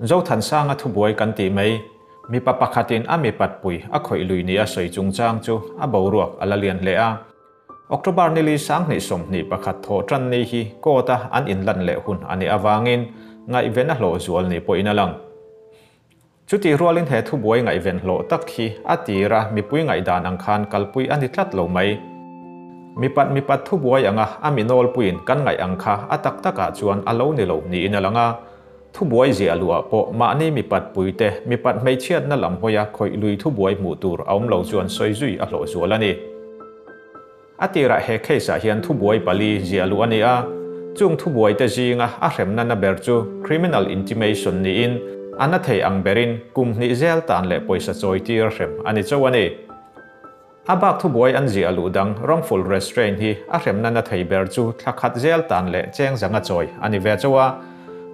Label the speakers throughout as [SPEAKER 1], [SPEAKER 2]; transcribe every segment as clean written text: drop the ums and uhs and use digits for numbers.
[SPEAKER 1] Zothansanga thubuai kan tih mai, mipa pakhatin a mipatpui a khawih lui nia sawi chungchang chu a boruak a la lian hle a. October nili 2021 thawh tan ni hi court-a an inlan leh hun a nih avangin ngaihven a hlawh zual ni pawhin a lang. Chutih rualin he thubuai ngaihven hlawh tak hi a tira mipui ngaihdan ang khan kalpui a ni tlat lo mai. Mipat mipat thubuai anga a mi nawlpuiin kan ngaih ang kha a tak takah chuan a lo ni lo niin a lang a. Thubuai ziah luah pawh mahni mipat puite mipat hmeichhiatna lam hawia khawih lui thubuai hmuh tur a awm lo chuan sawi zui a hlawh zual a ni. A tirah he case-ah hian thubuai pali ziah luh a ni a, chung thubuaite zinga a hremna na ber chu criminal intimation niin a na thei ang berin kum hnih zel tan leh pawisa chawi tir hrem a ni chauh a ni. A bak thubuai an ziah luh dang wrongful restraint hi a hremna na thei ber chu thla khat zel tan leh cheng zanga chawi a ni ve chauh a,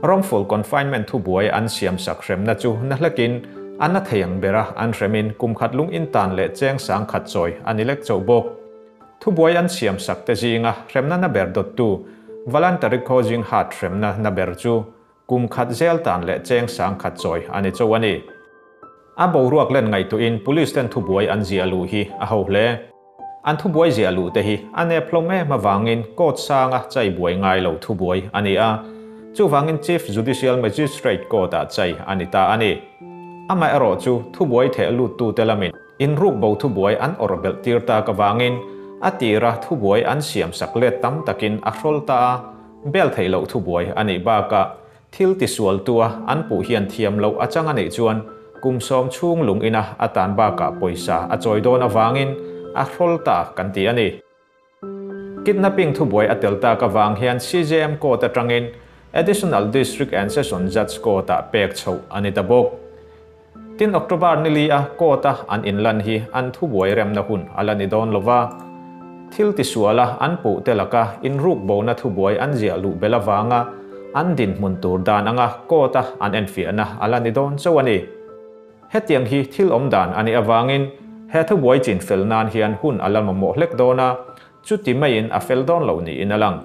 [SPEAKER 1] wrongful confinement thubuai an siam sak hremna chu na hlekin a na thei ang bera an hremin kum khat lung in tan leh cheng sang khat chawi a ni lek chauh bawk. Thubuai an siam sak te zinga hremna na ber dawttu voluntary causing hurt hremna na ber chu kum khat zel tan leh cheng sang khat chawi a ni chauh a ni. A boruak len ngaihtuahin police ten thubuai an ziah luh hi a ho hle. An thubuai ziah luh te hi a nep hlawm em avangin court sanga chai buai ngai lo thubuai a ni a. Chuvangin Chief Judicial Magistrate Court-ah chai a ni ta a ni. Amaherawh chu thubuai theh luttute lamin inruk bo thubuai an awrh belh tir tak avangin a tira thubuai an siam sak let tam takin a hrawl ta a, bel theih loh thubuai a nih bakah Thil tisualtua an puh hian thiam loh a chang a neih chuan kum sawm chhung lung ina a tan bakah pawisa a chawi dawn avangin a hrawl ta kan ti a ni. Kidnapping thubuai a tel tak avang hian CJM Court atangin Additional District and Session Judge Court-ah pek chhoh a ni ta bawk. Tin October nili a court a an inlan hi an thubuai remna hun a la ni dawn lova, thil tisuala an puh te laka inruk bona thubuai an ziah luh bel avanga an dinhmun tur dan anga court a an enfiahna a la ni dawn chauh a ni. Hetiang hi thil awm dan a nih avangin he thubuai chin fel nan hian hun a la mamawh hlek dawn a, Chuti maiin a fel dawn lo niin a lang.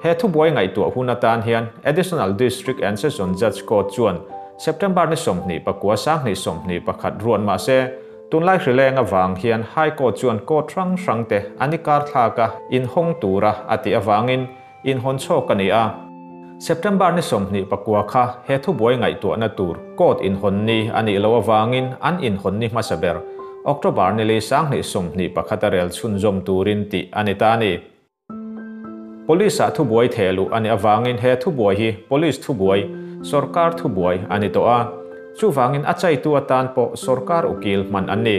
[SPEAKER 1] He thubuai ngaihtuah hun atan hian Additional District and Session Judge Court chuan September ni 29 2021 ruat mah se, tunlai hrileng avang hian High Court chuan court hrang hrangte a ni kar thlaka inhawng tura a tih avangin inhawn chhawk a ni a. September ni 29 kha he thubuai ngaihtuahna tur court inhawn ni a nih loh avangin an inhawn ni hmasa ber October ni lei 2021 a rel chhunzawm turin tih a ni ta a ni. Police-ah thubuai theh luh a nih avangin he thubuai hi police thubuai, sorkar thubuai a ni tawh a. Chuvangin a chaitu atan pawh sorkar ukil hman an ni.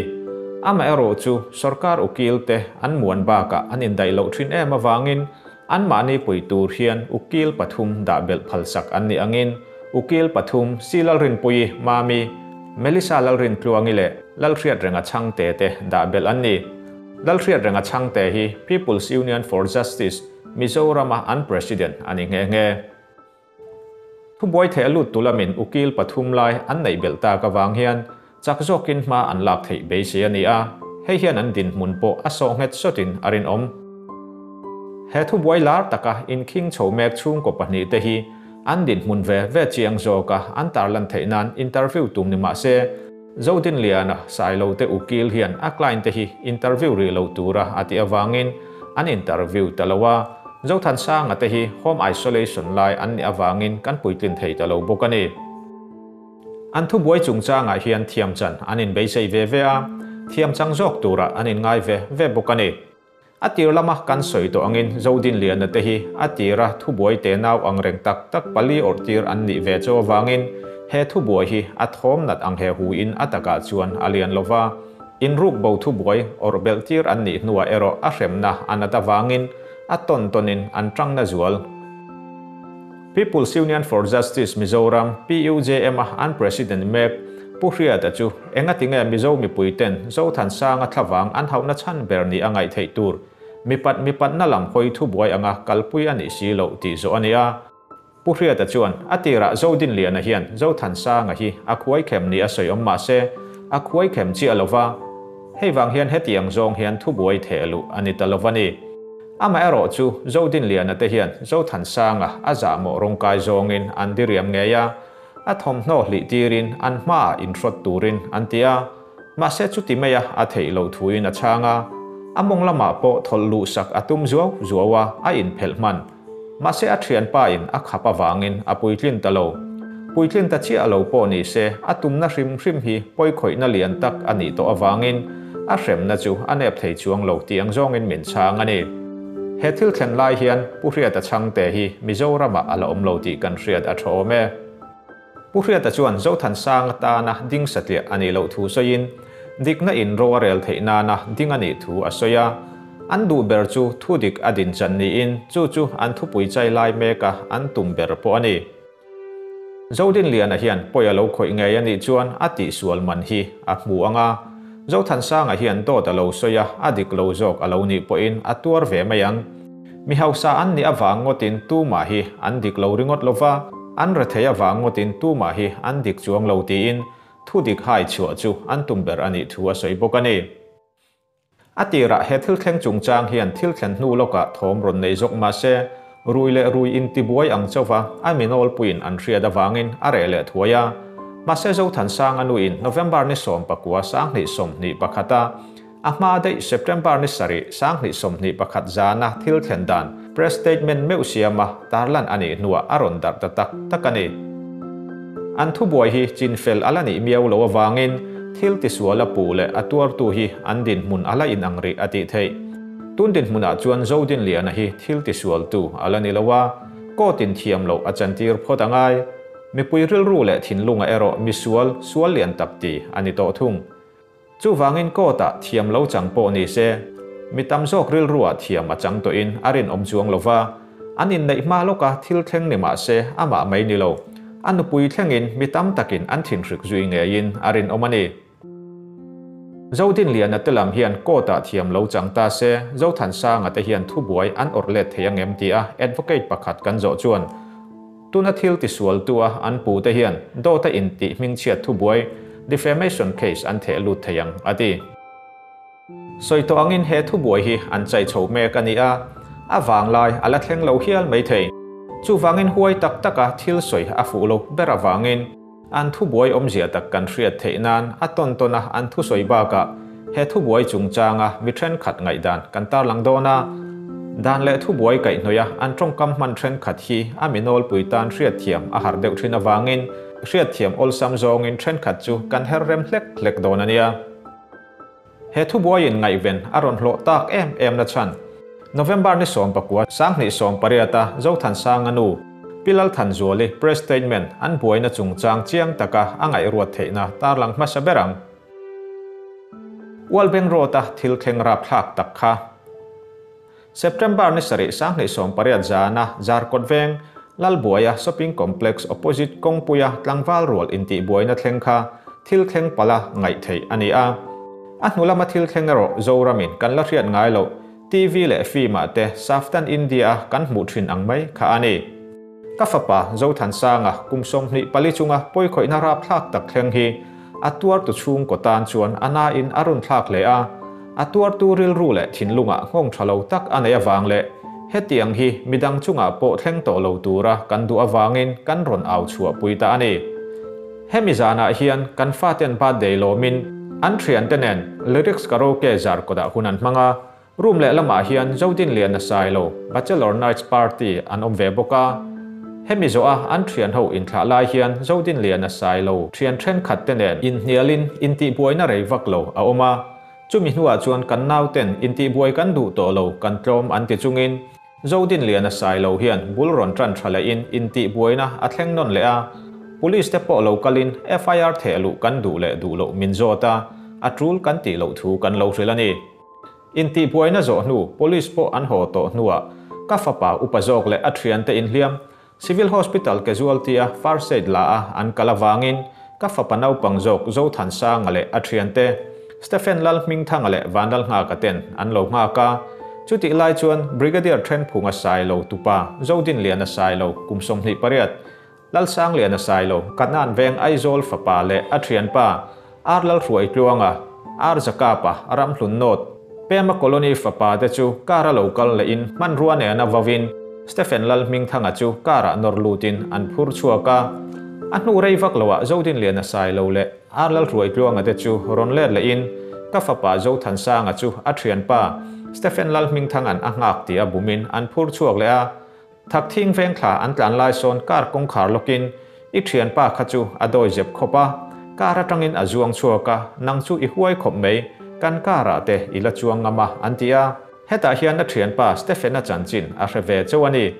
[SPEAKER 1] Amaherawhchu sorkar ukil te an muan bakah an indaih loh thin em avangin Anmahni pui tur hian ukil pathum dah belh phalsak an nih angin ukil pathum Si Lalrinpuii, Mami, Melissa Lalrintluangi leh Lalhriatrenga Chhangte te dah belh an ni. Lalhriatrenga Chhangte hi People's Union for Justice, Mizorama an President a ni nghe nghe. Thubuai theh lut tu lamin ukil pathum lai an neih belh tak avang hian chak zawkin hma an lak theih beisei a ni a, hei hian an dinhmun pawh a sawh nghet sawtin a rinawm. He thubuai lar taka inkhing chho mek chhungkaw pahnih te hi an dinhmun ve ve chiang zawka an tarlan theih nan interview tum ni mah se, Zodinliana Sailo te ukil hian a client te hi interview rih lo tura a tih avangin an interview ta lo a, Zothansanga te hi home isolation lai an nih avangin kan puitlin thei ta lo bawk a ni. An thubuai chungchangah hian thiamchan an inbeisei ve ve a, thiamchang zawk turah an inngai ve ve bawk a ni. A tir lama kan sawi tawh angin Zodinliana te hi a tira thubuai te nau ang reng tak tak pali awrh tir an nih ve chu avangin he thubuai hi a thawm nat ang he hu in a takah chuan a lian lo va. Inruk bo thubuai awrh belh tir an nih hnuah erawh a hremna a nat avangin a tawn tawnin an tangna zual. People's Union for Justice Mizoram, PUJM, a an President mek Pu Hriata chu engatinge Mizo mipuiten Zothansanga thlavang an hauhna chhan ber ni a ngaih theih tur mipat mipatna lam hawi thubuai anga kalpui a nih si loh tih zawh a ni a. Pu Hriata chuan a tirah Zodinliana hian Zothansanga hi a khuaikhem ni a sawi awm mah se a khuaikhem chiah lova, hei vang hian hetiang zawng hian thubuai theh luh a ni ta lova ni. Amaherawh chu Zodinliana te hian Zothansanga a zahmawh rawngkai zawngin an diriam ngei a, A thawmhnaw hlih tirin an hmaah inhrawt turin an ti a, mahse chuti maia a theih loh thuin a chhang a. A mawng lamah pawh thawlh luhsak a tum zuau zuau a, a inphelh hman. Mahse a thianpa in a khap avangin a puitlin ta lo. Puitlin ta chiah lo pawh ni se a tumna hrim hrim hi pawikhawihna lian tak a nih tawh avangin a hremna chu a nep thei chuang lo tih ang zawngin min chhang a ni. He thil thlen lai hian Pu Hriata chhangte hi Mizoramah a la awm lo tih kan hriat a tha awm e. Pu Hriata chuan Zothansanga tana ding satliah a nih loh thu sawiin, dikna in ro a rel theih nana ding a nih thu a sawi a. An duh ber chu thu dik a din chan niin chu chu an thupui chai lai meka an tum ber pawh a ni. Zodinliana hian pawi a lo khawih ngei a nih chuan a tihsual man hi a hmu ang a. Zothansanga hian dawt a lo sawi a, a dik lo zawk a lo nih pawhin a tuar ve mai ang. Mi hausa an nih avang ngawtin tumah hi an dik lo ringawt lo va, an rethei avang ngawtin tumah hi an dik chuang lo tiin thu dik hai chhuah chu an tum ber a nih thu a sawi bawk a ni. A tirah he thil thleng chungchang hian thil thlen hnu lawkah thawm rawn nei zawk mah se, rui leh rui intibuai ang chauva a mi nawlpuiin an hriat avangin a reh leh thuai a. Mahse Zothansanga nuin November ni 19 2021 a A hma daih September ni sarih 2021 zana thil thlen dan press statement meuh siama tarlan a nih hnuah a rawn darh ta tak tak a ni. An thubuai hi chinfel a la nih miau lo avangin thil tisual a puh leh a tuartu hi an dinhmun a la inang rih a tih theih. Tun dinhmunah chuan Zodinliana hi thil tisualtu a la ni lo a, court in thiam loh a chantir phawt a ngai. Mipui rilru leh thinlunga erawh misual, sual lian tak ti a ni tawh thung. Chuvangin court-ah thiam lo chang pawh ni se, mi tam zawk rilruah thiam a chang tawhin a rinawm chuang lo va, an inneih hma lawka thil thleng ni mah se amah mai ni lo, a nupui thlengin mi tam takin an thinhrik zui ngeiin a rinawm a ni. Zodinliana te lam hian court-ah thiam lo chang ta se, Zothansanga te hian thubuai an awrh let thei angem tia advocate pakhat kan zawh chuan, Tuna thil tisualtua an pute hian dawta intih hmingchhiat thubuai, defamation case, an theh lut thei ang, a ti. Sawi tawh angin he thubuai hi an chai chho mek a ni a, a vanglai a la thleng lo hial mai thei. Chuvangin huai tak taka thil sawi a fuh lo ber avangin an thubuai awmzia tak kan hriat theih nan a tawn tawna an thusawi bakah he thubuai chungchanga mi thenkhat ngaihdan kan tarlang dawn a. Dan leh thubuai kaihhnawih a an tawngkam hman thenkhat hi a mi nawlpui tan hriatthiam a har deuh thin avangin hriatthiam awlsam zawngin thenkhat chu kan her rem hlek hlek dawn a nia. He thubuaiin ngaihven a rawn hlawh tak em em na chhan. November ni 19, 2018 a Zothansanga nu, Pi Lalthanzuali press statement an buaina chungchang chiang taka a ngaihruat theihna tarlang hmasa ber ang. Ualbeng Road-a thil thleng rapthlak tak kha. September ni sarih 2018 zana Zarkawt Veng, Lalbuaia Shopping Complex opposite kawngpuia tlangval rual intihbuaina thleng kha thil thleng pala ngaih theih a ni a. A hnu lama thil thleng erawh Zoramin kan la hriat ngai loh TV leh film-ah te Saftan India-a kan hmuh thin ang mai kha a ni. Ka fapa Zothansanga kum 24 chunga pawikhawihna rapthlak tak thleng hi a tuartu chhungkaw tan chuan a nain a run thlak hle a. A tuartu rilru leh thinlungah nghawng tha lo tak a neih avang leh hetiang hi midang chungah pawh thleng tawh lo tura kan duh avangin kan rawn au chhuahpui ta a ni. Hemi zanah hian kan faten birthday lawmin an thiante nen lyrics karaoke zar kawtah hun an hmang a. Room lehlamah hian Zodinliana Sailo Bachelor Nights Party an awm ve bawk a. Hemi zawha an thianho inthlah lai hian Zodinliana Sailo thian thenkhat te nen inhnialin intihbuaina rei vak lo a awm a. Chumi hnuah chuan kan nauten intihbuai kan duh tawh lo kan tlawm an ti chungin Zodinliana Sailo hian bul rawn tan tha lehin intihbuaina a thleng nawn leh a. Police te pawh lo kalin FIR theh luh kan duh leh duh loh min zawt a, a tul kan tih loh thu kan lo hrilh a ni. Intihbuaina zawh hnu Police pawh an haw tawh hnuah ka fapa upa zawk leh a thiante inhliam Civil Hospital casualty a first aid la a an kal avangin ka fapa naupang zawk Zothansanga leh a thiante Stephen Lalhmingthanga leh Vanlalnghaka ten an lo nghak a. Chutih lai chuan Brigadier Thenphunga Sailo tupa Zodinliana Sailo kum 28 Lalsangliana Sailo, Kanan Veng Aizawl fapa leh a thianpa Ar Lalhruaitluanga, Ar Zakapa, Ramhlun North, Pema Colony fapa te chu car a lo kal lehin hmanrua nena vauin Stephen Lalhmingthanga chu car ah nawr lutin an phur chhuak a. A hnu rei vak loah Zodinliana Sailo leh Ar Lalhruaitluanga te chu rawn let lehin ka fapa Zothansanga chu a thianpa Stephen Lalhmingthanga'n a nghak tih a bumin an phur chhuak leh a. Thakthing vengthla an tlan lai sawn car kawngkhar lawkin I thianpa kha chu a dawi zep khawp a, car atangin a zuang chhuak a, nang chu i huai khawp mai, kan car ah te i la chuang ngam a an ti a. Hetah hian a thianpa Stephen-a chanchin a hre ve chauh a ni.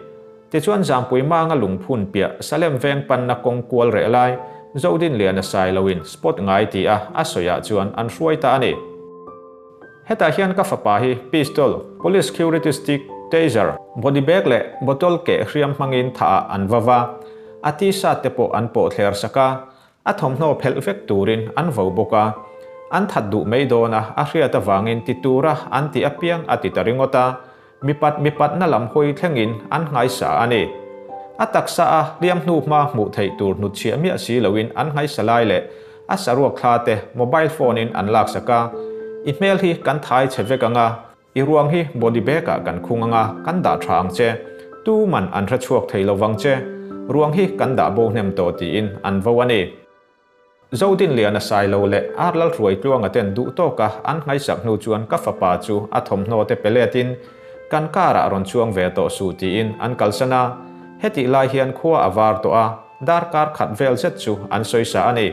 [SPEAKER 1] Tichuan Zampui Manga lungphun piah Salem veng panna kawng kual reh lai Zodinliana Sailoin spot ngai ti a a sawiah chuan an hruai ta a ni. Hetah hian ka fapa hi pistol, police security stick, taser, body bag leh bottle keh hriam hmangin thah ah an va va, a t-shirt te pawh an pawh thler sak a, a thawmhnaw phelh vek turin an vo bawk a. An that duh mai dawn a, a hriat avangin ti tura an tih apiang a ti ta ringawt a, Mipat mipatna lam hawi thlengin an nghaisa a ni. A taksa a hliam hnu hma hmuh theih tur hnutchhiah miah si loin an nghaisa lai leh a saruak thla te mobile phone in an laksak a, I hmel hi kan thai chhe vek ang a, i ruang hi body bag ah kan khung ang a, kan dah tha ang che. Tu man an hre chhuak thei lo vang che. Ruang hi kan dah bo hnem tawh tiin an vo a ni. Zodinliana Sailo leh Ar Lalhruaitluanga ten duh tawka an nghaisak hnu chuan ka fapa chu a thawmhnaw te pe letin kan car ah rawn chuang ve tawh suh tiin an kalsan a. Hetih lai hian khua a var tawh a, darkar khat vel zet chu an sawisa a ni.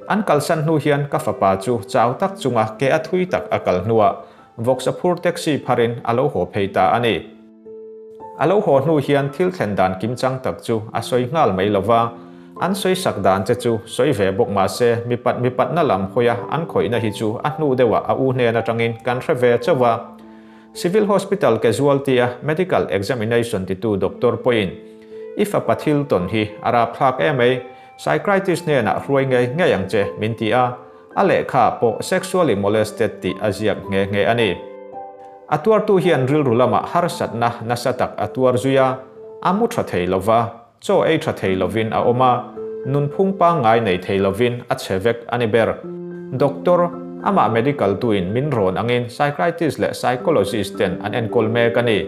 [SPEAKER 1] An kalsan hnu hian ka fapa chu chau tak chunga ke a thui tak a kal hnuah vawksa phur taxi pharin a lo haw phei ta a ni. A lo haw hnu hian thil thlen dan kimchang tak chu a sawi nghal mai lo va, an sawi sak dan che chu sawi ve bawk mah se mipat mipatna lam hawia an khawihna hi chu a hnu deuhah a u hnen atangin kan hre ve chauh va. Civil Hospital casualty-a medical examination titu doctor pawhin, I fapa thil tawn hi a rapthlak em mai, psychiatrist hnenah hruai ngei ngei ang che min ti a, A lehkha pawh sexually molested tih a ziak nghe nghe a ni. A tuartu hian rilru lamah harsatna nasa tak a tuar zui a, a mu tha thei lova, chaw ei tha thei lovin a awm a, nunphung pangngai nei thei lovin a chhe vek a ni ber. Doctor, amah medical tuin min rawn angin psychiatrist leh psychologist ten an enkawl mek a ni.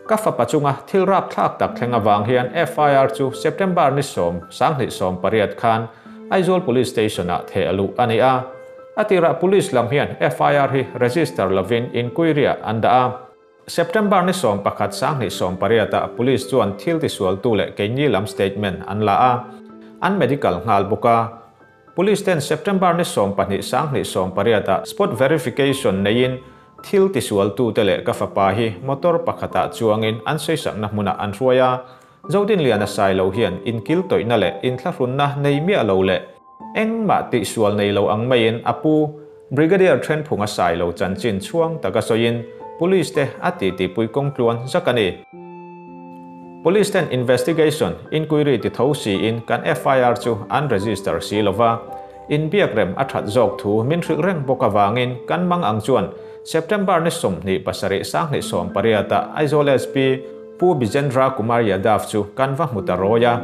[SPEAKER 1] Ka fapa chunga thil rapthlak tak thleng avang hian FIR chu September ni 28 khan Aizawl Police Station-ah theh a luh a ni a. A tirah Police lam hian FIR hi register lovin inquiry-ah an dah a. September ni 11 2018-ah Police chuan thil tisualtu leh keini lam statement an la a, an medical nghal bawk a. Police ten September ni 12 2018-ah spot verification neiin thil tisualtute leh ka fapa hi motor pakhatah chuangin an sawisakna hmunah an hruai a. Zodinliana Sailo hian inkil tawihna leh inthlahrunna nei miah lo leh engmah tihsual nei lo ang maiin a pu Brigadier Thenphunga Sailo chanchin chhuang taka sawiin Police te a titipui kawng tluan zak a ni. Police ten investigation, inquiry ti tho siin kan FIR chu an register si lova, inbiakrem a that zawk thu min hrilh reng bawk avangin kan mang ang chuan September ni 27 2018 ah Aizawl SP Pu Bijendra Kumar Yadav chu kan va hmu ta rawi a.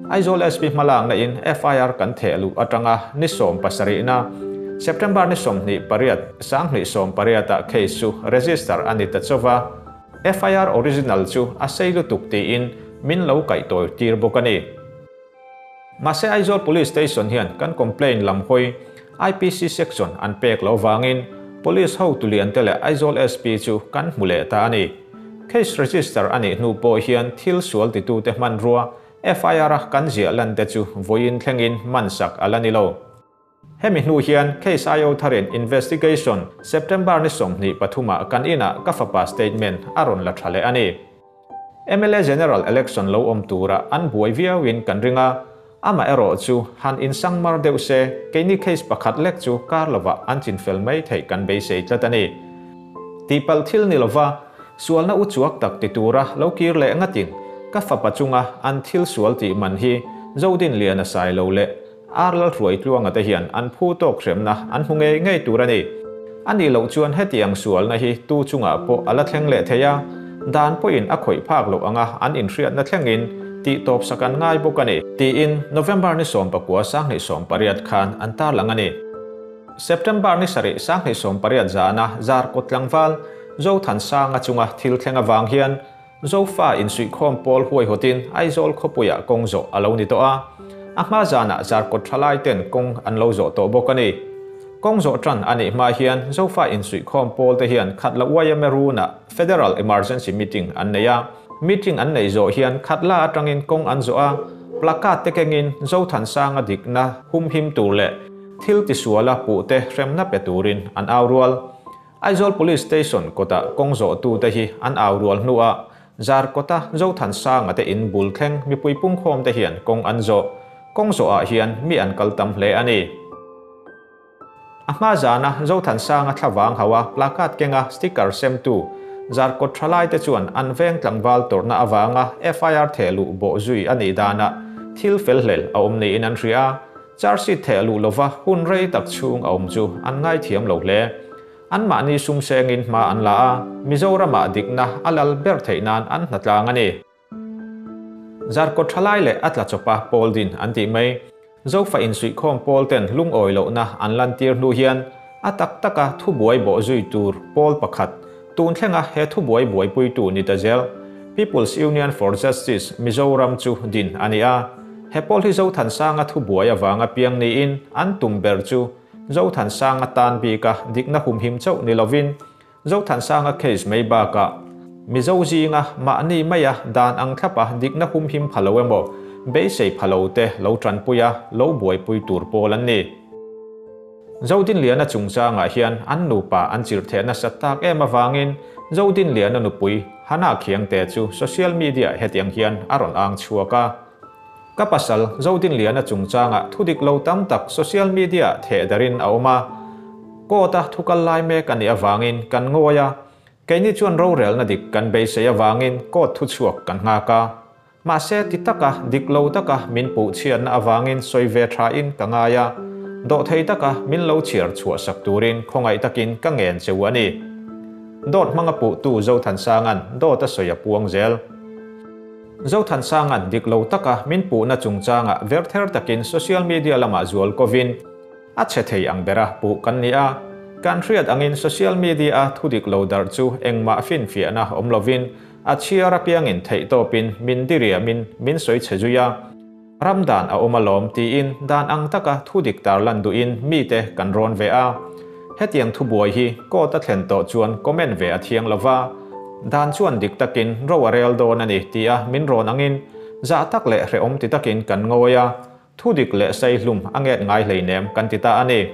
[SPEAKER 1] Aizawl SP hmalakna in FIR kan theh luh atanga ni 70 na September ni 28 2018 ah case chu register a ni ta chauh a. FIR original chu a sei lutuk tiin min lo kaih tawi tir bawk a ni. Mahse Aizawl Police Station hian kan complaint lam hawi IPC section an pek loh vangin Police hotu lian te leh Aizawl SP chu kan hmu leh ta a ni. Case register a nih hnu pawh hian thil sual titute hmanrua FIR a kan ziah lan te chu vawiin thlengin man sak a la ni lo. Hemi hnu hian case IO tharin investigation September ni 23 ah kan inah ka fapa statement a rawn la tha leh a ni. Mla General Election lo awm tura an buai viauin kan ring a, amah erawh chu han insangmar deuh se, keini case pakhat lek chu kar lovah an chinfel mai theih kan beisei tlat a ni. Tihpalh thil ni lova, sualna u chuak tak ti tura lo kir leh ngatin ka fapa chunga an thil sual tih man hi Zodinliana Sailo leh Ar Lalhruaitluanga te hian an phu tawk hremna an hmu ngei ngei tur a ni. A nih loh chuan hetiang sualna hi tu chungah pawh a la thleng leh thei a, dan pawhin a khawih phak loh anga an inhriatna thlengin tih tawp sak an ngai bawk a ni, tiin November ni 19 2018 khan an tarlang a ni. September ni 7 2018 zana Zarkawt tlangval Zothansanga chunga thil thleng avang hian Zofa insuihkhawm pawl huaihawtin Aizawl khawpuiah kawng zawh a lo ni tawh a. A hma zanah Zarkawt thalai ten kawng an lo zawh tawh bawk a ni. Kawng zawh tan a nih hma hian Zofa insuihkhawm pawl te hian Khatla yma runah Federal Emergency Meeting an nei a. Meeting an neih zawh hian Khatla atangin kawng an zawh a, placard te kengin Zothansanga dikna humhim tur leh thil tisuala puhte hremna pe turin an au rual. Aizawl Police Station kawtah kawng zawhtute hi an au rual hnuah Zarkawta Zothansanga te in bul thleng mipui pungkhawm te hian kawng an zawh. Kawng zawhah hian mi an kal tam hle a ni. A hma zana Zothansanga thlavang hauha placard kenga sticker semtu Zarkawt thalaite chuan an veng tlangval tawrhna avanga FIR thehluh bawhzui a nih danah thil felhlel a awm niin an hria a. Charge sheet theh luh lova hun rei tak chhung a awm chu an ngaithiam lo hle. Anmahni sum sengin hma an la a, Mizoramah dikna a lal ber theih nan an hnatlang a ni. Zarkawt thalai leh a tla chawpa pawl din an tih mai. Zofa insuihkhawm pawl ten lungawi lohna an lantir hnu hian a tak taka thubuai bawh zui tur pawl pakhat tun thlenga he thubuai buaipuitu ni ta zel People's Union for Justice Mizoram chu din a ni a. He pawl hi Zothansanga thubuai avanga piang niin an tum ber chu Zothansanga tan bika dikna humhim chauh ni lovin Zothansanga case mai bakah Mizo zinga mahni maia dan ang thlapa dikna humhim pha lo emaw beisei pha lo te lo tanpuia lo buaipui tur pawl an ni. Zodinliana chungchangah hian an nupa an chirh theh nasat tak em avangin Zodinliana nupui Hana Khiangte chu social media hetiang hian a rawn ang chhuak a. Ka pasal Zodinliana chungchangah thudik lo tam tak social media theh darin a awm a. Court-a thu kal lai mek a nih avangin kan ngawi a, keini chuan rorelna dik kan beisei avangin court thuchhuak kan nghak a. Mahse, ti taka, dik lo taka min puh chhiatna avangin sawi ve thain ka ngai a, dawhthei taka min lo chhiar chhuah sak turin khawngaih takin ka ngen che u a ni. Dawt hmanga puhtu Zothansanga'n dawt a sawi a puang zel. Zothansanga'n dik lo taka min puhna chungchangah verther takin social media lamah zual kovin a chhe thei ang bera puh kan ni a. Kan hriat angin social media-a thudik lo darh chu engmah finfiahna awm lovin A chhiar apiangin theihtawpin min diriamin min sawi chhe zui a, ram dan a awm alawm tiin dan ang taka thu dik tarlan duhin mite kan rawn ve a. Hetiang thubuai hi court a thlen tawh chuan comment ve a thiang lova, dan chuan dik takin ro a rel dawn a ni tia min rawn angin zah tak leh hrehawm ti takin kan ngawi a, Thu dik leh saihlum a nget ngai hleinem kan ti ta a ni.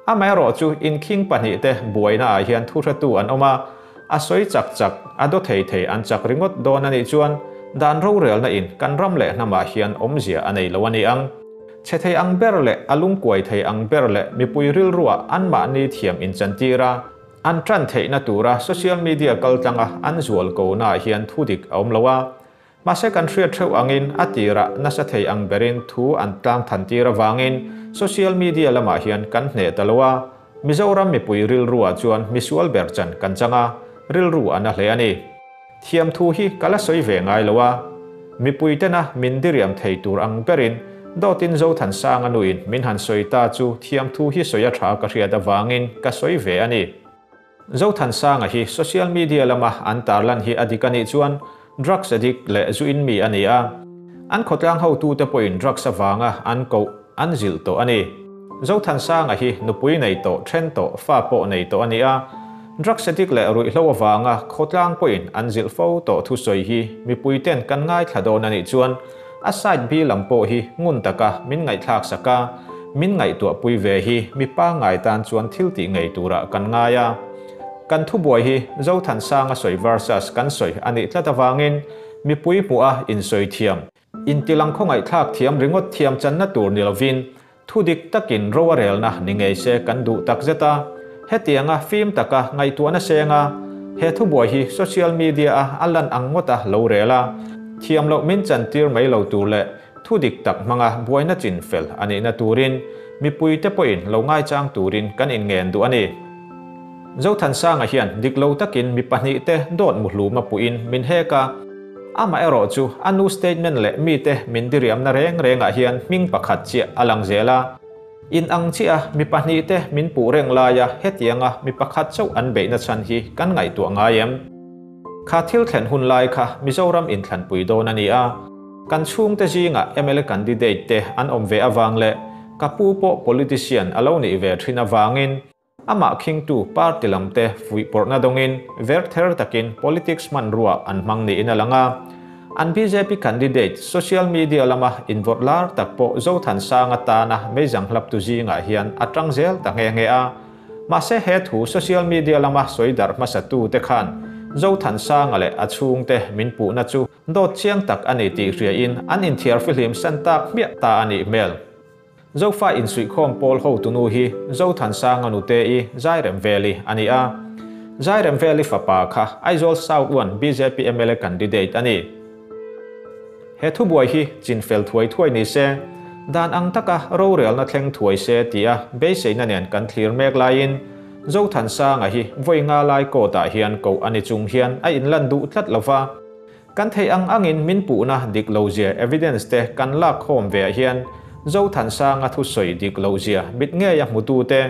[SPEAKER 1] Amaherawh chu inkhing pahnihte buaina ah hian thu hretu an awm a, a sawi chak chak, a daw thei thei an chak ringawt dawn a nih chuan dan rorelna in kan ram leh hnamah hian awmzia a nei lo a ni ang. Chhe thei ang ber leh a lungkuai thei ang ber leh mipui rilruah anmahni thiam inchantir a, an tan theihna tura social media kaltlanga an zualkona ah hian thu dik a awm lo a, Mahse kan hriat theuh angin a tirah nasa thei ang berin thu an tlang than tir avangin social media lamah hian kan hneh ta lo a, Mizoram mipui rilruah chuan misual ber chan kan chang a, rilru a na hle a ni. Thiam thu hi ka la sawi ve ngai lo a, mipui tena min diriam thei tur ang berin dawtin Zothansanga nuin min han sawi ta chu thiam thu hi sawi a tha ka hriat avangin ka sawi ve a ni. Zothansanga hi social media lama an tarlan hi a dik a nih chuan drugs addict leh zu in mi a ni a. An khawtlang hotute pawhin drugs avanga an koh an zilh tawh a ni. Zothansanga hi nupui nei tawh, then tawh, fa pawh nei tawh a ni a. Drugs addict leh ruihhlo avanga khawtlang pawhin an zilh fo tawh thusawi hi mipuiten kan ngaithla dawn a nih chuan A side B lam pawh hi ngun taka min ngaihthlak sak a, min ngaihtuahpui ve hi mi pangngai tan chuan thil tih ngei turah kan ngai a. Kan thubuai hi Zothansanga sawi versus kan sawi a nih tlat avangin mipui hmuh a insawi thiam, intilang khawngaihthlak thiam ringawt thiam channa tur ni lovin Thu dik takin ro a relna ni ngei se kan duh tak zet a, hetianga fim taka ngaihtuahna senga he thubuai hi social media a a lan ang ngawta lo rel a, thiam loh min chantir mai lo tur leh thu dik tak hmanga buaina chin fel a nihna turin mipuite pawhin lo ngaichang turin kan inngen duh a ni. Zothansanga hian dik lo takin mi pahnihte dawt muhluma puhin min hek a. Amaherawh chu a nu statement leh mite min diriamna reng rengah hian hming pakhat chiah a lang zel a. In ang chiah a mi pahnihte min puh reng laia hetianga mi pakhat chauh an beihna chhan hi kan ngaihtuah ngai em? Kha thil thlen hun lai kha Mizoram inthlanpui dawn a ni a. Kan chhungte zingah mla candidate te an awm ve avang leh ka pu pawh politician a lo nih ve thin avangin amah khingtu party lam te fuihpawrhna dawngin verther takin politics hmanrua an hmang niin a lang a. An bjp candidate social media lama invawrh lar tak pawh Zothansanga tana meizang hlaptu zingah hian a tang zel ta nghe nghe a. Mahse he thu social media lama sawi darh hmasatu te khan Zothansanga leh a chhungte min puhna chu dawt chiang tak a ni tih hriain an inthiar fihlim san tak hmiah ta a nih hmel. Zofa insuihkhawm pawl hotunu hi Zothansanga nute-i Zairemveli a ni a. Zairemveli fapa kha Aizawl South 1 bjp mla candidate a ni. He thubuai hi chinfel thuai thuai ni se, dan ang taka rorelna thleng thuai se tia beiseina nen kan thlir mek laiin Zothansanga hi vawi nga lai court ah hian koh a ni chung hian a inlan duh tlat lova. Kan theih ang angin min puhna dik lo zia evidence te kan lak khawm ve ah hian Zothansanga thusawi dik lo zia mit ngei a hmutu te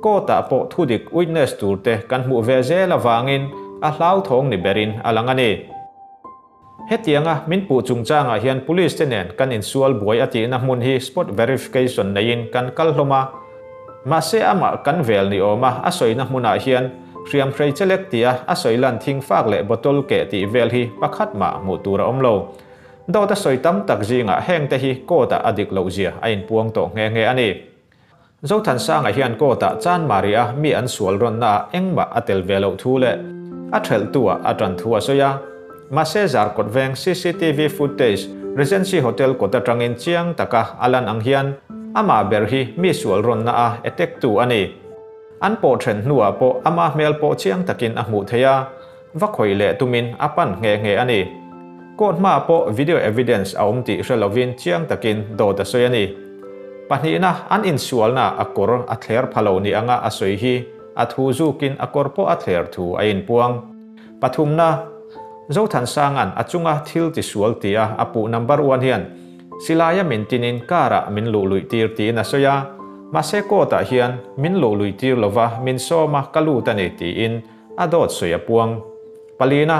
[SPEAKER 1] court ah pawh thudik witness tur te kan hmuh ve zel avangin a hlauthawng ni berin a lang a ni. Hetianga min puh chungchangah hian police te nen kan insual buai a tihna hmun hi spot verification neiin kan kal hlawm a. Mahse amah kan vel ni awm a, a sawina hmunah hian hriam hrei chelek tia a sawi lan thing fak leh bottle keh tih vel hi pakhat mah hmuh tur a awm lo. Dawt a sawi tam tak zingah heng te hi court ah a dik loh zia a inpuang tawh nghe nghe a ni. Zothansanga hian court-ah Chanmari-a mi an sual rawnnaah engmah a tel ve loh thu leh a thelhtu-ah a tan thu a sawi a. Mahse Zarkawt veng cctv footage Regency Hotel kawt atangin chiang taka a lan ang hian amah ber hi mi sual rawnna-a attack-tu a ni. An pawh then hnuah pawh ama hmel pawh chiang takin a hmuh theih a, va khawih leh tumin a pan nghe nghe a ni. Court hmaah pawh video evidence a awm tih hre lovin chiang takin dawt a sawi a ni. Pahnihna, an insualna a kawr a thler pha lo ni anga a sawi hi a thu zukin a kawr pawh a thler thu a inpuang. Pathumna, Zothansanga'n a chunga thil tisual tia a puh number one hian silaia min tinin car-ah min luh luih tir tiin a sawi a, mahse court-ah hian min luh luih tir lova min sawm a ka lut a ni tiin a dawt sawi a puang. Palina,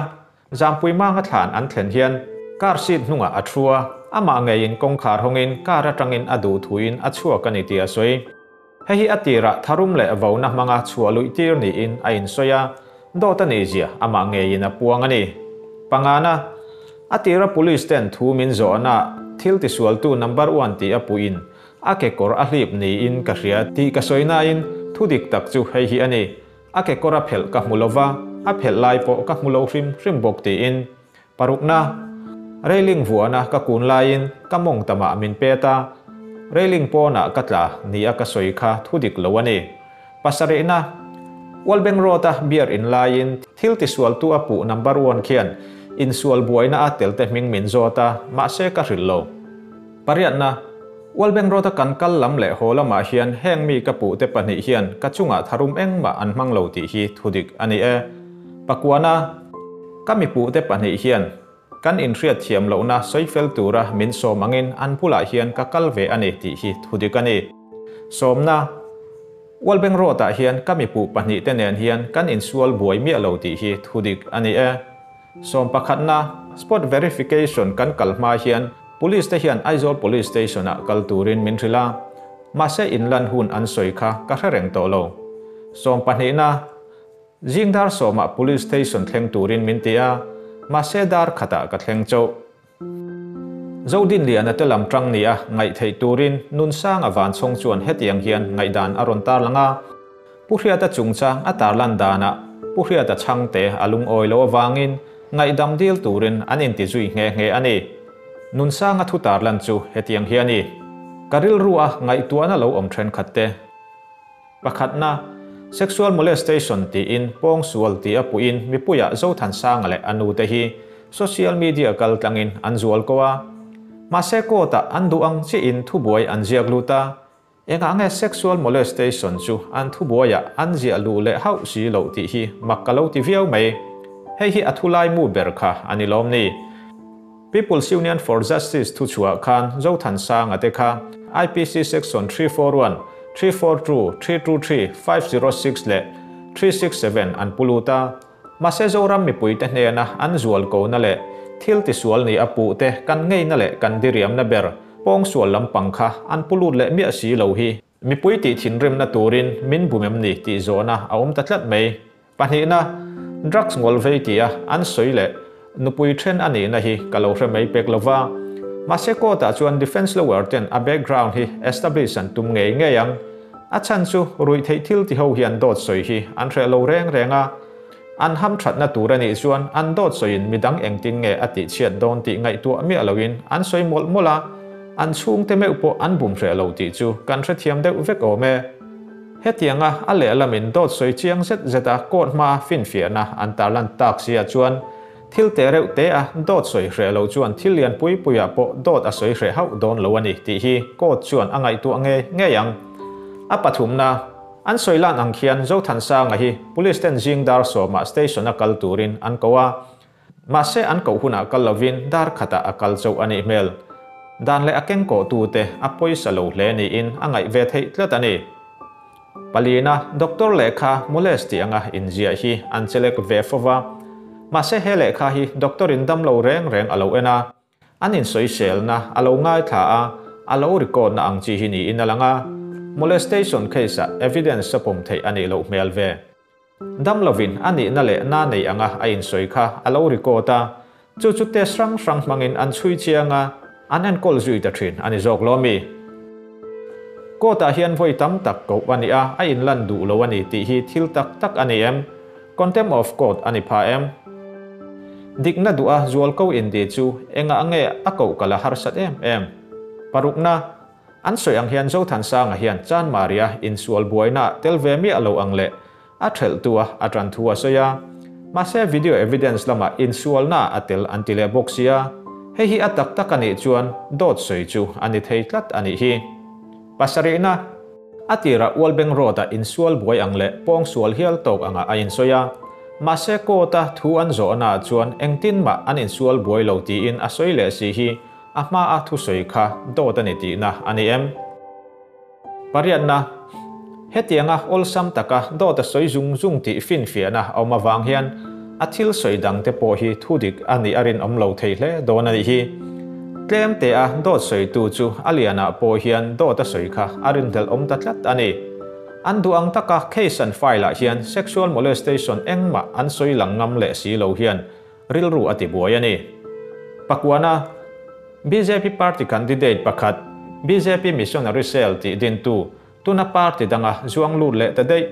[SPEAKER 1] Zampui manga thlan an thlen hian car seat hnungah a thu a, amah ngeiin kawngkhar hawngin car atangin a duh thuin a chhuak a ni tih a sawi. Hei hi a tirah tharum leh vona hmanga chhuah luih tir niin a insawi a, dawt a nih zia amah ngeiin a puang a ni. Pangana, a tira police ten thu min zawhna thil tisualtu number one tih a puhin a kekawr a hlip niin ka hria tih ka sawi nain thu dik tak chu hei hi a ni. A kekawr a phelh ka hmu lova, a phelh lai pawh ka hmu lo hrim hrim bawk tiin parukna railing vuahna ka kun laiin ka mawng tamah min pet a, railing pawnah ka tla ni a ka sawi kha thu dik lo a ni. Pasarihna, Walbeng Road-a beer in laiin thil tisualtu a puh number one khian insual buaina a telte hming min zawt a, mahse ka hrilh lo. Pariatna, Walbeng Road-a kan kal lam leh haw lamah hian heng mi ka puhte pahnih hian ka chungah tharum engmah an hmang lo tih hi thudik a ni e. Pakuana, Ka mi puhte pahnih hian kan inhriat thiam lohna sawi fel tura min sawm angin an bulah hian ka kal ve a ni tih hi thudik a ni. Sawmna, Walbeng Road-ah hian ka mi puh pahnihte nen hian kan insual buai miah lo tih hi thudik a ni e. Sawmpakhatna, Spot verification kan kal hma hian Police te hian Aizawl Police Station ah kal turin min hrilh a, mahse inlan hun an sawi kha ka hre reng tawh lo. Sawmpahnihna, Zing dar sawmah Police Station thleng turin min ti a, mahse dar khatah ka thleng chauh. Zodinliana te lam tang nia ngaih theih turin Nunsanga Vanchhawng chuan hetiang hian ngaihdan a rawn tarlang a, Pu Hriata chungchang a tarlan danah Pu Hriata chhangte a lungawi lo avangin ngaihdam dil turin an inti zui nghe nghe a ni. Nunsanga thu tarlan chu hetiang hi a ni. Ka rilru a ngaihtuahna lo awm thenkhat te. Pakhatna, Sexual molestation tiin pawngsual ti a puhin mipuiah Zothansanga leh a nute hi social media kal tlangin an zual ko a. Mahse court-ah an duh ang chiahin thubuai an ziak lut a. Engah nge sexual molestation chu an thubuaiah an ziah luh leh hauh si loh tih hi mak ka lo ti viau mai. Hei hi a thulai mu ber kha a ni lawm ni? People's Union for Justice thuchhuah khan Zothansanga te kha IPC section 341, 342, 323, 506 leh 367 an pu lut a. Mahse Zoram mipuite hnena an zual kona leh Thil tisual ni a puh te kan ngeina leh kan diriamna ber pawngsual lampang kha an pu lut leh miah si lo hi mipui tih thinrimna turin min bum em ni tih zawhna a awm ta tlat mai. Pahnihna, drugs ngawl vei tia an sawi leh nupui then a nihna hi ka lo hre mai pek lo va. Mahse court ah chuan defence lawyer ten a background hi establish an tum ngei ngei ang. A chhan chu ruihtheih thil ti ho hian dawt sawi hi an hreh lo reng reng a. An hamthatna tur a nih chuan an dawt sawiin midang engtin nge a tihchhiat dawn tih ngaihtuah miah loin an sawi mawlh mawlh a, an chhungte meuh pawh an bum hreh lo tih chu kan hrethiam deuh vek awm e. Hetianga a lehlamin dawt sawi chiang zet zeta court hmaa finfiahna an tarlan tak si ah chuan thil teh reuh te a dawt sawi hreh lo chuan thil lian pui puiah pawh dawt a sawi hreh hauh dawn lo a ni tih hi court chuan a ngaihtuah ngei ngei ang. A pathumna. An sawi lan ang khian Zothansanga hi Police ten zing dar sawmah station a kal turin an ko a, mahse an koh hunah kal lovin dar khatah a kal chauh a nih hmel. Dan leh a keng kawhtute a pawisa lo hle niin a ngaih ve theih tlat a ni. Palina, Doctor lehkha molest tih anga inziah hi an chelek ve fo va, mahse he lehkha hi doctor in damlo reng reng a lo en a, An insawiselna a lo ngaithla a, a lo record na ang chi hi niin a lang a, molestation case ah evidence a pawm theih a nih loh hmel ve. Dam lovin a nihna leh na nei anga a insawi kha a lo record a, chu chu test hrang hrang hmangin an chhui chiang a, an enkawl zui ta thin a ni zawk lo mi. Court ah hian vawi tam tak koh a ni a, a inlan duh lo a ni tih hi thil tak tak a ni em? Contempt of court a ni pha em? Dikna duh a zualko indi chu engah nge a koh ka la harsat em em? Parukna, An sawi ang hian Zothansanga hian Chanmaria insual buaina tel ve miah lo ang leh a thelhtu a a tan thu a sawi a. Mahse video evidence lamah insualna a tel an ti leh bawk sia, hei hi a tak tak a nih chuan dawt sawi chu a ni thei tlat a nih hi. Pasarihna. A tirah Ualbeng Road-ah insual buai ang leh pawngsual hial tawk angah a insawi a. Mahse court-a thu an zawhnaah chuan engtin mah an insual buai lo tiin a sawi leh si hi a hmaa thusawi kha dawt a ni tihna a ni em? Pariatna, Hetianga awlsam taka dawt a sawi zung zung tih finfiahna a awm avang hian A thil sawi dang te pawh hi thu dik a nih a rinawm lo thei hle dawn a nih hi. Tlem te a dawt sawitu chu a lianah pawh hian dawt a sawi kha a rinhlelh awm ta tlat a ni. An duh ang taka case an file ah hian sexual molestation engmah an sawi lang ngam leh si lo hian rilru a ti buai a ni. Pakuana, bjp party candidate pakhat, bjp missionary cell tih dintu, Tuna party danga zuang lut leh ta daih,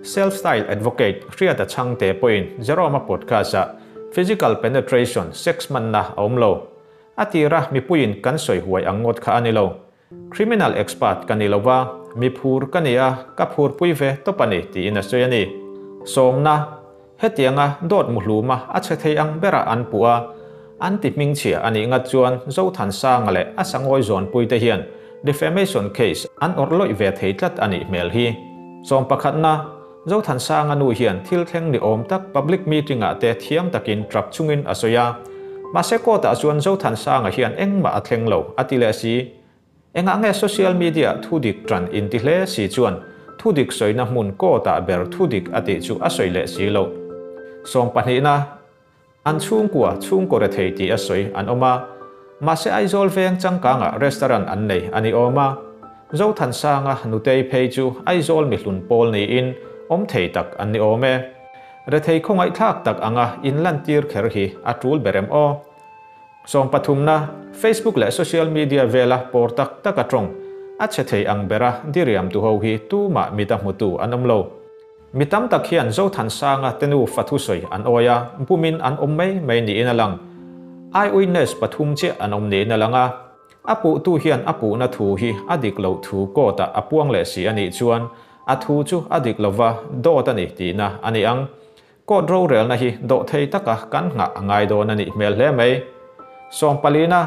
[SPEAKER 1] self-styled advocate Hriata Chhangte pawhin Jerome-a podcast-ah physical penetration, sex hmanna a awm lo. A tira mipuiin kan sawi huai ang ngawt kha a ni lo. Criminal expert ka ni lo va, mi phur ka ni a, ka phurpui ve tawp a ni, tiin a sawi a ni. Sawmna. Hetianga dawt muhluma a chhe thei ang bera an puh a, an ti hmingchhia a nih ngat chuan Zothansanga leh a sangawi zawnpuite hian defamation case an awrh lawih ve thei tlat a nih hmel hi. Sawm pakhatna, Zothansanga nu hian thil thleng ni awm tak public meeting ah te thiam takin trap chungin a sawi a, mahse court ah chuan Zothansanga hian engmah a thleng lo a ti leh si. Engah nge social media thu dik tan inti hle si chuan thu dik sawina hmun court ah ber thu dik a tih chu a sawi leh si loh. Sawmpahnihna, An chhungkua chhungkaw rethei tih a sawi an awm a, mahse Aizawl veng changkangah restaurant an nei a ni awm a. Zothansanga nutei phei chu Aizawl mihlun pawl niin awm thei tak an ni awm e. Rethei khawngaihthlak tak anga inlantir kher hi a tul ber em aw? Sawmpathumna, Facebook leh social media vela pawr tak tak a tawng, a chhe thei ang bera diriam tu ho hi tumah mit a hmutu an awm lo. Mi tam tak hian Zothansanga te nufa thusawi an awi a, bumin an awm mai mai niin a lang. Eyewitness pathum chiah an awm niin a lang a. A puhtu hian a puhna thu hi a dik loh thu court-ah a puang leh si a nih chuan a thu chu a dik lova dawt a ni tihna a ni ang. Court rorelna hi dawhthei taka kan nghah a ngai dawn a nih hmel hle mai. Sawmpalina,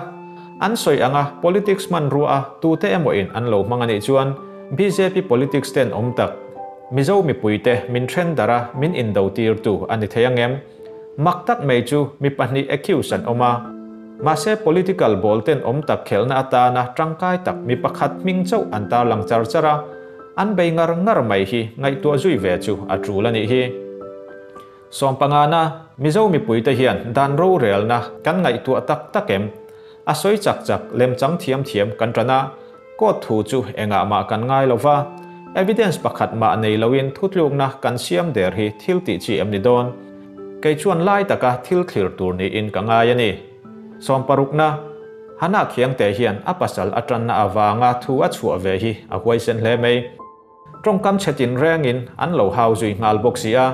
[SPEAKER 1] an sawi anga politics hmanrua a tute emaw in an lo hmang a nih chuan bjp politics ten awm tak Mizo mipuite min then darh a min indo tirtu a ni thei angem? Mak tak mai chu mi pahnih accuse an awm a, mahse political ball ten awm tak khelhna atana tangkai tak mi pakhat hming chauh an tarlang char char a, An bei ngar ngar mai hi ngaihtuah zui ve chu a tul a nih hi. Sawmpangana, Mizo mipuite hian dan rorelna kan ngaihtuah tak tak em? A sawi chak chak lemchang thiam thiam kan tan a, court thu chu engah mah kan ngai lo va, evidence pakhat mah nei loin thutlukna kan siam der hi thil tih chi em ni dawn? Kei chuan lai taka thil thlir tur niin ka ngai a ni. Sawmparukna, Hana Khiangte hian a pasal atanna avanga thu a chhuah ve hi a huaisen hle mai. Tawngkam chhe tinrengin an lo hau zui nghal bawk si a.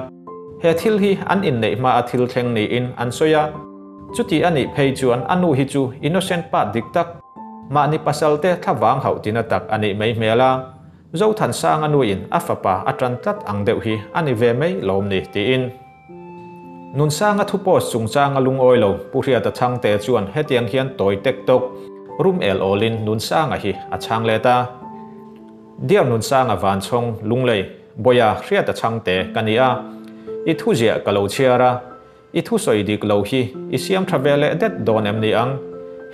[SPEAKER 1] He thil hi an inneih hma a thil thleng niin an sawi a. Chuti a nih phei chuan a nu hi chu innocent pa dik tak, mahni pasalte thlavang hauh tina tak a nih mai hmel a. Zothansanga nuin a fapa a tan tlat ang deuh hi a ni ve mai lawm ni tiin. Nunsanga thu post chungchanga lungawi lo Pu Hriata Chhangte chuan hetiang hian tawi tek tawk rum el awlin Nunsanga hi a chhang let a. Dear Nunsanga Vanchhawng Lunglei, Bawia Hriata Chhangte ka ni a. I thu ziah ka lo chhiar a. I thu sawi dik lo hi i siam tha ve leh det dawn em ni ang?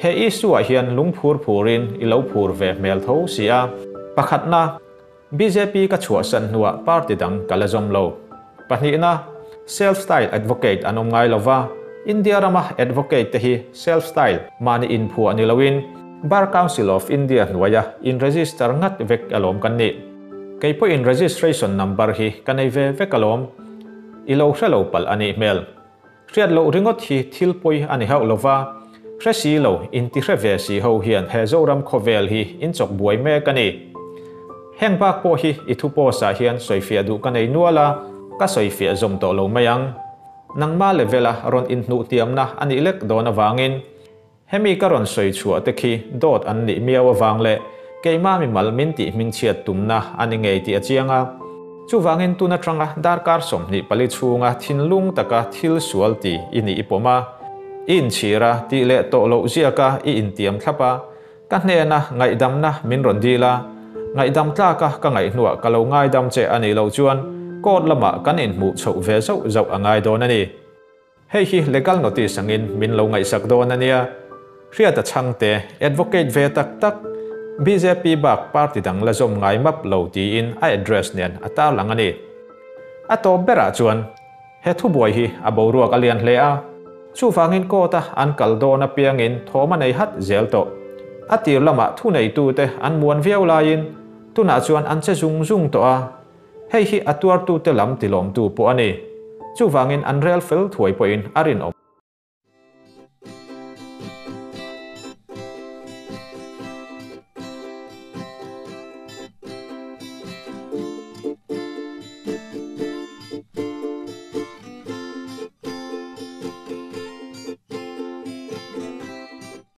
[SPEAKER 1] He issue ah hian lung phur phurin i lo phur ve hmel tho si a. Pakhatna, bjp ka chhuahsan hnuah party dang ka la zawm lo. Pahnihna, self-style advocate an awm ngai lova, India rama advocate te hi self-style mahni inphuah ni loin Bar Council of India hnuaia in-register ngat vek alawm kan nih. Kei pawhin registration number hi ka nei ve vek alawm. I lo hre lo palh a nih hmel. Hriat loh ringawt hi thil pawi a ni hauh lova, hre si lo inti hre ve si ho hian he Zoram khawvel hi in chawk buai mek a ni. Heng bak pawh hi i thu post ah hian sawifiah duh ka nei nual a, ka sawifiah zawm tawh lo mai ang. Nangma level a rawn inhnuh tiamna a nih lek dawn avangin. Hemi ka rawn sawi chhuah te khi dawt an nih miau avang leh keimah mimal min tih hmingchhiat tumna a ni ngei tih a chiang a. Chuvangin tun atanga darkar 24 chhunga thinlung taka thil sual ti i nih i pawm a, i inchhir a, tih leh tawh loh ziaka i intiam thlap a, ka hnena ngaihdamna min rawn dil a, ngaihdam tlaka ka ngaihhnuah ka lo ngaidam che a nih loh chuan court lamah kan inhmuh chhoh ve zauh zauh a ngai dawn a ni. Hei hi legal notice angin min lo ngaihsak dawn a nia. Hriata Chhangte, advocate ve tak tak, bjp bak party dang la zawm ngai map lo tiin a address nen a tarlang a ni. A tawp berah chuan he thubuai hi a boruak a lian hle a, chuvangin court-a an kal dawn apiangin thawm a nei hat zel tawh. A tir lamah thuneitute an muan viau laiin tunah chuan an che zung zung tawh a. Hei hi a tuartute lam tilawmtu pawh a ni. Chuvangin an rel fel thuai pawhin a rinawm.